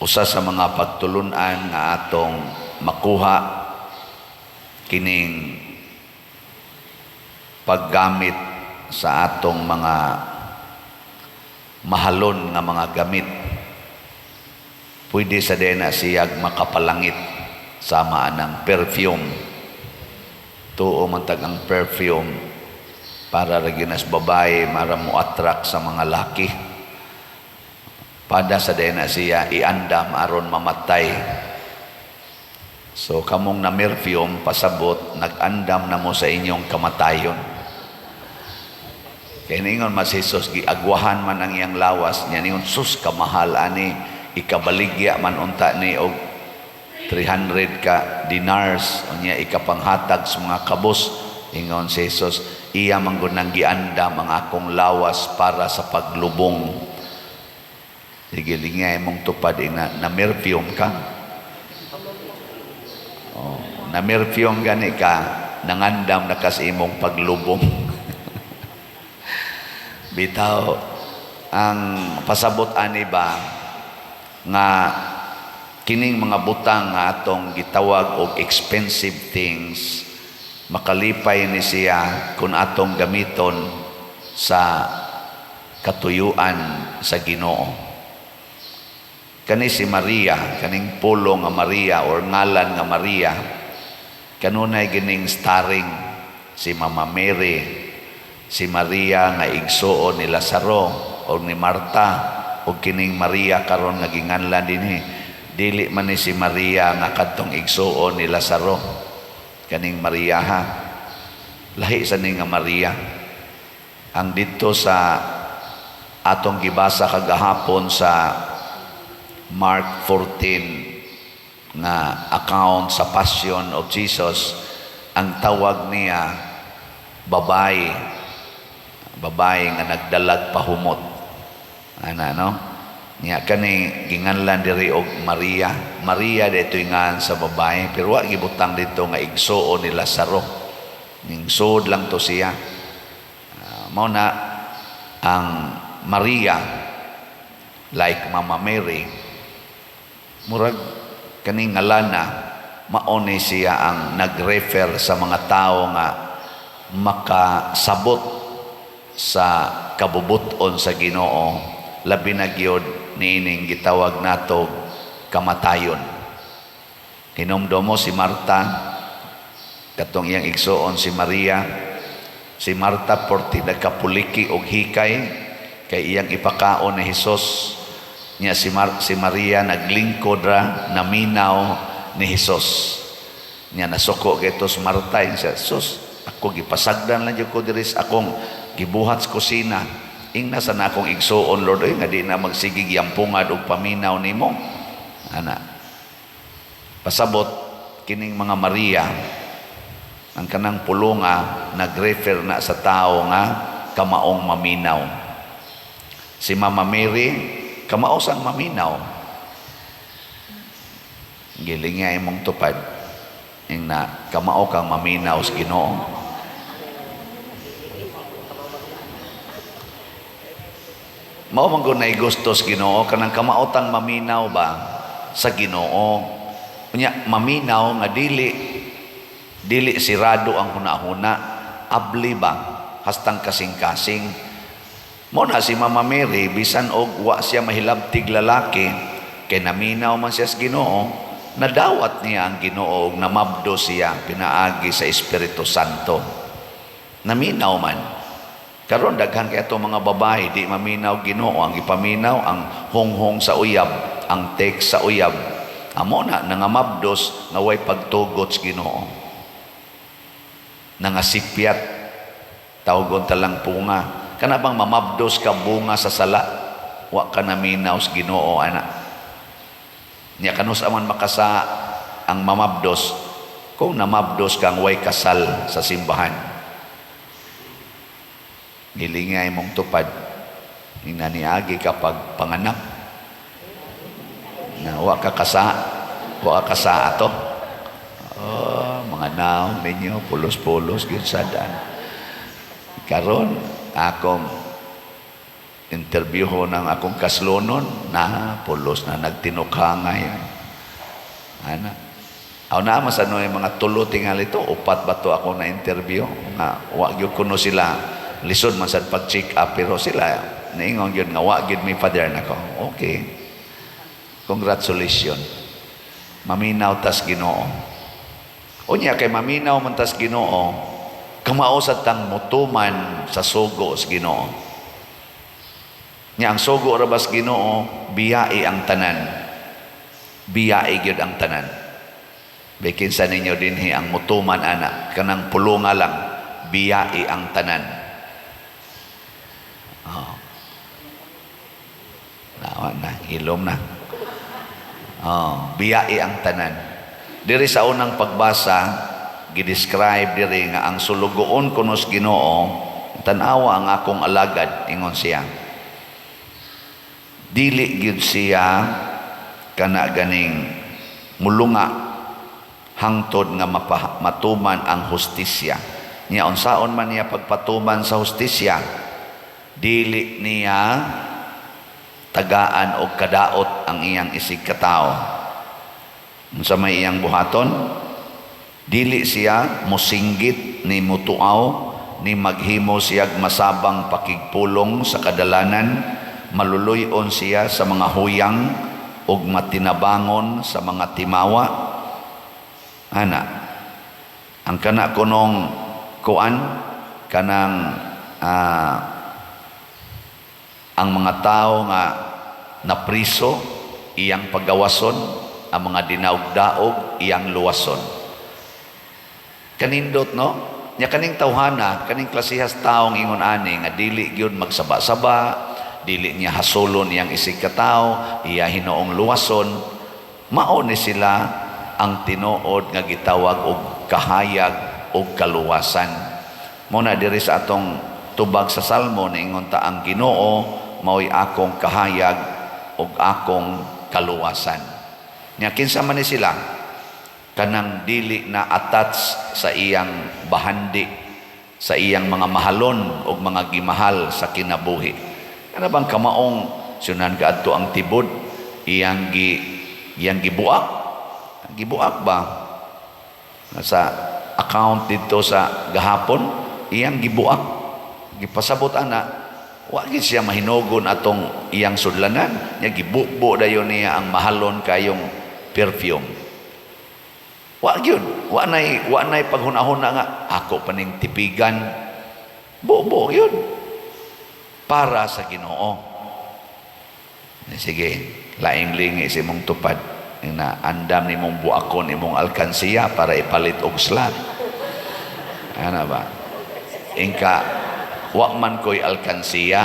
Usa sa mga pagtulunan nga atong makuha kining paggamit sa atong mga mahalon nga mga gamit, pwede sa diay na siyag makapalangit, sama anang perfume. Tuo man tag ang perfume para ra gyud nas babae, para mo attract sa mga laki. Pada sa diay na siya iandam aron mamatay. So kamong na perfume, pasabot nag-andam na mo sa inyong kamatayon. Kay ningon mas Jesus, giagwahan man ang iyang lawas niya, ningon, "Sus, kamahal ani, ikabaligya man unta ni og 300 ka dinars, unya ikapanghatag sa mga kabus." Ingon si Jesus, "Iya man gud nang giandam ang akong lawas para sa paglubong." Sige, lingay mong tupad ina na perfume ka. Oh, na perfume gani ka, nangandam na kas imong paglubong. Bitaw, ang pasabot ani ba nga kining mga butang nga atong gitawag og expensive things, makalipay ni siya kung atong gamiton sa katuyuan sa Ginoo. Kani si Maria, kaning pulo nga Maria or ngalan nga Maria, kanunay gining starring si Mama Mary, si Maria nga igsuon ni Lazaro o ni Marta, o kining Maria karon nga ginganlan dinhi. Dili man ni si Maria nga kadtong igsuon ni Lazaro. Kaning Maria ha. Lahi sa ni nga Maria. Ang didto sa atong gibasa kagahapon sa Mark 14 nga account sa Passion of Jesus, ang tawag niya babae. Babae nga nagdalag pahumot. Ana, no? Niya kani ginganlan diri og Maria. Maria dito ngan sa babae, pero wa gibutang dito nga igsuon ni Lazaro. Ning sud lang to siya. Mao na ang Maria, like Mama Mary, murag kaning ngalana, mao ni siya ang nag-refer sa mga tao nga makasabot sa kabubuton sa Ginoo, labi na gyud niining gitawag nato kamatayon. Hinumdomo si Marta, katong iyang igsuon si Maria. Si Marta porti nagkapuliki og hikay kay iyang ipakaon ni Hesus. Nya si Maria naglingkod ra, naminaw ni Hesus. Nya nasuko kaayo si Marta siya, "Sus, ako gipasagdan lang jud ko diri sa akong gibuhat sa kusina. Ingna sa na akong igsuon, Lord, oy, nga di na magsigig yampungad og paminaw nimo." Ana. Pasabot kining mga Maria, ang kanang pulunga nag-refer na sa tao nga kamaong maminaw. Si Mama Mary, kamao sang maminaw. Giling nga imong tupad. Ing na kamao kang maminaw sa Ginoo. Mao man gud nay gusto sa Ginoo kanang kamaotang maminaw ba sa Ginoo. Unya maminaw nga dili dili sirado ang hunahuna, abli ba hastang kasing-kasing. Mo na si Mama Mary, bisan og wa siya mahilabtig lalaki, kay naminaw man siya sa Ginoo, nadawat niya ang Ginoo ug namabdo siya pinaagi sa Espiritu Santo. Naminaw man. Karon daghan kay ato mga babae di maminaw Ginoo, ang ipaminaw ang honghong sa uyab, ang text sa uyab. Amo na nangamabdos nga way pagtugot sa Ginoo. Nangasipyat, tawgon talang punga. Kana bang mamabdos ka bunga sa sala, wa ka naminaw sa Ginoo ana. Nya kanus aman makasa ang mamabdos kung namabdos kang way kasal sa simbahan. Gilingay mong tupad ing naniagi kapag panganak na wa ka kasa, wa ka kasa ato. Oh, mga naong ninyo pulos-pulos gyud sadan. Karon akong Interview ng akong kaslonon na pulos na nagtinukhangay. Ana. Aw na mas ano yung mga tulo tingali to, upat ba to ako na interview nga wa gyud kuno sila, lisod man sad pag check up, pero sila niingon gyud nga wa gyud mi, Father, nako. Okay. Congratulations. Maminaw tas Ginoo. Unya kay maminaw man tas Ginoo, kamao sa tang mutuman sa sugo sa Ginoo. Nya ang sugo ra bas Ginoo, biyai ang tanan. Biyai gyud ang tanan. Bikin sa ninyo dinhi ang mutuman ana, kanang pulunga lang, biyai ang tanan. Oh. Nawa na, hilom na. Oh, biyai ang tanan. Diri sa unang pagbasa, gidescribe diri nga ang sulugoon kuno sa Ginoo, "Tan-awa ang akong alagad," ingon siya. Dili gyud siya kana ganing mulunga hangtod nga matuman ang hustisya. Nya unsaon man niya pagpatuman sa hustisya? Dili niya tagaan og kadaot ang iyang isig katawo. Unsa may iyang buhaton? Dili siya musinggit ni mutuaw ni maghimo siyag masabang pakigpulong sa kadalanan. Maluluy-on siya sa mga huyang ug matinabangon sa mga timawa. Ana ang kana kunong kuan kanang ang mga tao nga napriso, iyang pagawason, ang mga dinaog-daog, iyang luwason. Kanindot, no? Nya kaning tawhana, kaning klasihas taong ingon ani nga dili gyud magsaba-saba, dili niya hasulon iyang isig katawo, iya hinoong luwason, mao ni sila ang tinuod nga gitawag og kahayag og kaluwasan. Mo na diri sa atong tubag sa Salmo, niingon ta, "Ang Ginoo mao'y akong kahayag ug akong kaluwasan." Nya kinsa man ni sila? Kanang dili na attach sa iyang bahandi, sa iyang mga mahalon ug mga gimahal sa kinabuhi. Kana bang kamaong sunan kaadto ang tibod, iyang gibuak? Gibuak ba? Sa account dito sa gahapon, iyang gibuak. Gipasabot ana, wa gid siya mahinugon atong iyang sudlanan. Nya gibubo dayon niya ang mahalon kayong perfume. Wa gyud, wa nay paghunahuna nga ako pa ning tipigan. Bubo yun. Para sa Ginoo. Sige, laing lingi si imong tupad. Na andam nimong buakon imong alkansiya para ipalit og slot. Ano ba? Ingka, wa man ko'y alkansiya.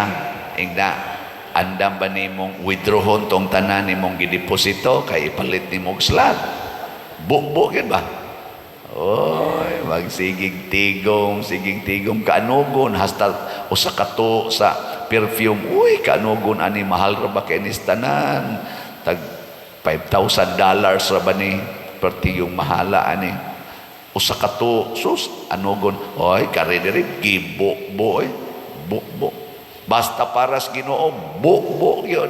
Ingna, andam ba nimong withdrawon tong tanan nimong gideposito kay ipalit nimo og slot? Bubo gyud ba? Oy, magsigig tigom, sigig tigom kaanugon hasta usa ka to sa perfume. Uy, kaanugon ani, mahal ra ba kay nis tanan? Tag $5,000 ra ba ni? Perti yung mahala ani. Usa ka to, sus, anugon. Oy, kare diri gibo-bo eh. Bubo. Basta para sa Ginoo, bubo yun.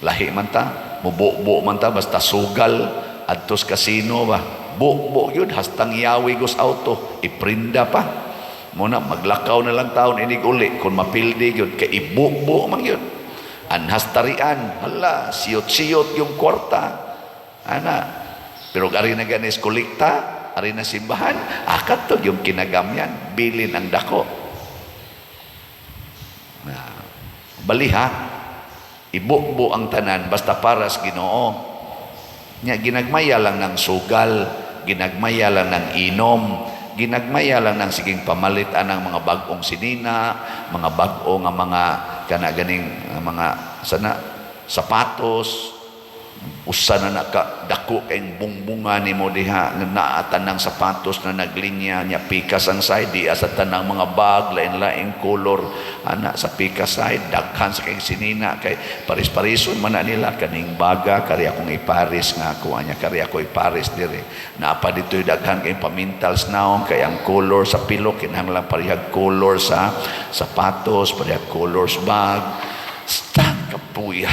Lahi man ta, mububo man ta, basta sugal, adtos kasino ba. Bubo yun, hastang yawi gos auto, iprinda pa. Muna, maglakaw na lang taon inig uli, kung mapildi yun, kay ibubo man yun. Anhas tarian, hala, siyot-siyot yung kwarta. Ana, pero ari na ganis kolekta, ari na simbahan, akat to yung kinagamyan, bilin ang dako. Na, baliha, ibubo ang tanan, basta para sa Ginoo. Nya ginagmaya lang ng sugal, ginagmaya lang ng inom, ginagmaya lang ng siging pamalit anang mga bag-ong sinina, mga bag-o nga mga kana ganing mga sana sapatos. Usa na naka dako kay bungbunga nimo diha nga naa tanang sapatos na naglinya nya, pikas ang side diha sa tanang mga bag, lain-laing color ana sa pikas side, daghan sa kay sinina kay paris-parison man na nila kaning baga, kari akong iparis nga ako anya, kari ako iparis dire. Naa pa dito'y daghan kay pamintals naong kay ang color sa pilok kinahanglan parehag color sa sapatos, parehag colors bag. Stop, kapuya.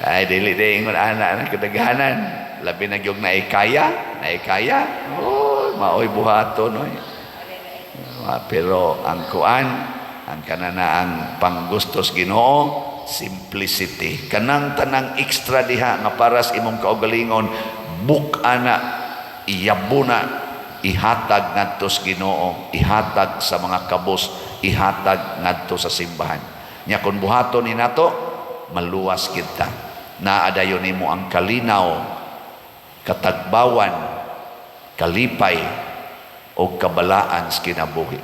Ay, dili di ingon ana na kadaghanan. Labi na gyud naikaya, naikaya. Oh, maoy buhaton oy. Ah, pero ang kuan, ang kanana ang panggustos Ginoo, simplicity. Kanang tanang extra diha nga para sa imong kaugalingon, buk ana, iyabo na, ihatag ngadto sa Ginoo, ihatag sa mga kabos, ihatag ngadto sa simbahan. Nya kung buhaton ni nato, maluwas kita. Naa dayon nimo ang kalinaw, katagbawan, kalipay, o kabalaan sa kinabuhi.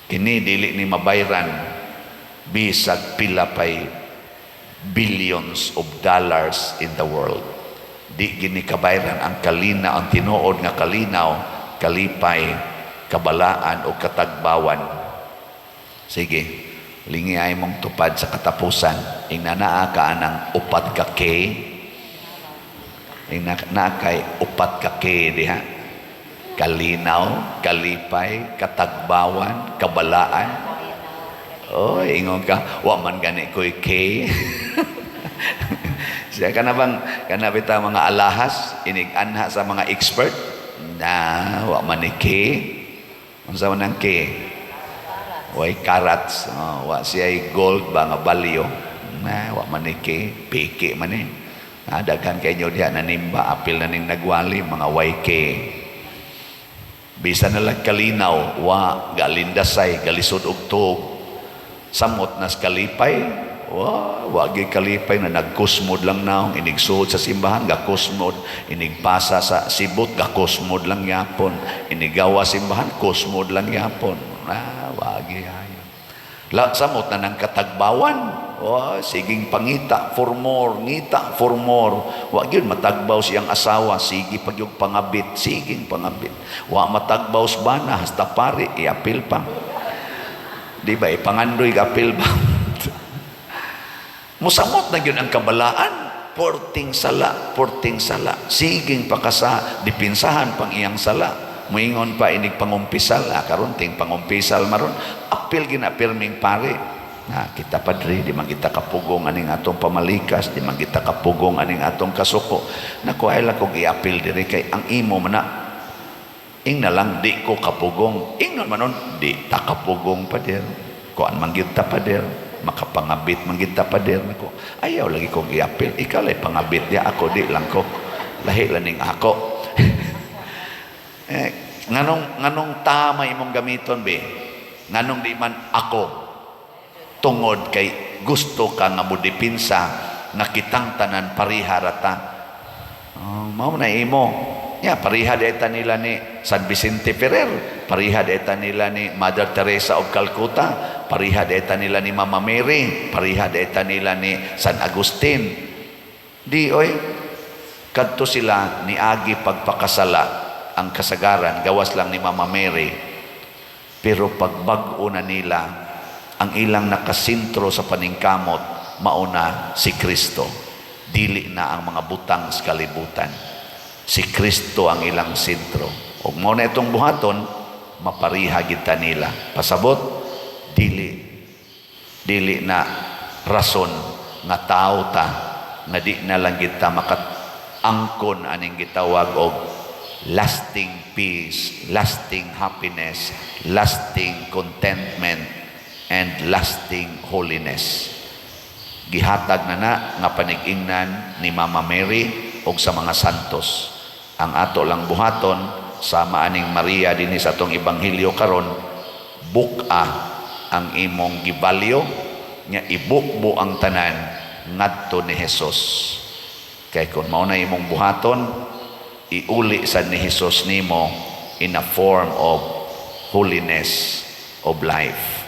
Kini dili ni mabayran bisag pila pay billions of dollars in the world. Di gini kabayran ang kalina, ang tinuod nga kalinaw, kalipay, kabalaan o katagbawan. Sige, lingi ay mong tupad sa katapusan. Ingna naa ka anang upat ka K. Ingna naa kay upat ka K diha. Kalinaw, kalipay, katagbawan, kabalaan. Oh, ingon ka, wa man gani ko'y K. Siya kana bang kana bitaw mga alahas inig anha sa mga expert na wa man ni K. Unsa man ang K? Way carats, oh, wa siya gold ba nga value. Na wa man ni K, peke man ni. Ah, daghan kay inyo diha nanimba, apil na ning nagwali mga YK. Bisan na lang kalinaw, wa galindasay, galisod og tuog. Samot nas kalipay, wa wagi kalipay na nagkusmod lang naong inigsuod sa simbahan, gakusmod, inigpasa sa sibot, gakusmod lang yapon, inigawa simbahan, kusmod lang yapon. Ah, wagi ayo. La, samot na ng katagbawan. Wa, siging pangita for more, ngita for more. Wa gyud matagbaw siyang asawa, sige pag yung pangabit, siging pangabit. Wa matagbaw sa bana, hasta pare, iapil pa. Di ba, ipangandoy apil ba? Musamot na gyud ang kabalaan. Porting sala, porting sala. Siging pakasa, dipinsahan pang iyang sala. Muingon pa inig pangumpisal, ah, karon ting pangumpisal maron. Apil gina pirming pare. Na kita, padre, di man kita kapugong aning atong pamalikas, di man kita kapugong aning atong kasuko. Naku, ay lang kog iapil diri kay ang imo man na. Ing na lang di ko kapugong. Ingnon man nun, di ta kapugong, pader. Kuan man gyud ta, pader. Makapangabit man gyud ta, pader. Nako, ayaw lagi kong iapil. Ikaw lay pangabit dia, ako di lang ko. Lahi lang ning ako. Eh, nganong nganong tama imong gamiton be? Nganong di man ako? Tungod kay gusto ka nga modepinsa nga kitang tanan pareha ra ta. Oh, mao na imo. Ya, pareha ta nila ni San Vicente Ferrer, pareha ta nila ni Mother Teresa of Calcutta, pareha ta nila ni Mama Mary, pareha ta nila ni San Agustin. Di oy, kadto sila niagi pagpakasala ang kasagaran, gawas lang ni Mama Mary. Pero pagbag-o na nila, ang ilang nakasentro sa paningkamot, mauna si Kristo. Dili na ang mga butang sa kalibutan. Si Kristo ang ilang sentro. Ug mao na itong buhaton, mapariha kita nila. Pasabot, dili dili na rason nga tao ta nga di na lang kita makaangkon aning gitawag og lasting peace, lasting happiness, lasting contentment, and lasting holiness. Gihatag na na nga panig-ingnan ni Mama Mary og sa mga santos. Ang ato lang buhaton sama aning Maria dinhi sa atong ebanghelyo karon, buka ang imong gibalyo nga ibukbo ang tanan ngadto ni Jesus. Kay kung mao na imong buhaton, iuli sa ni Jesus nimo in a form of holiness of life.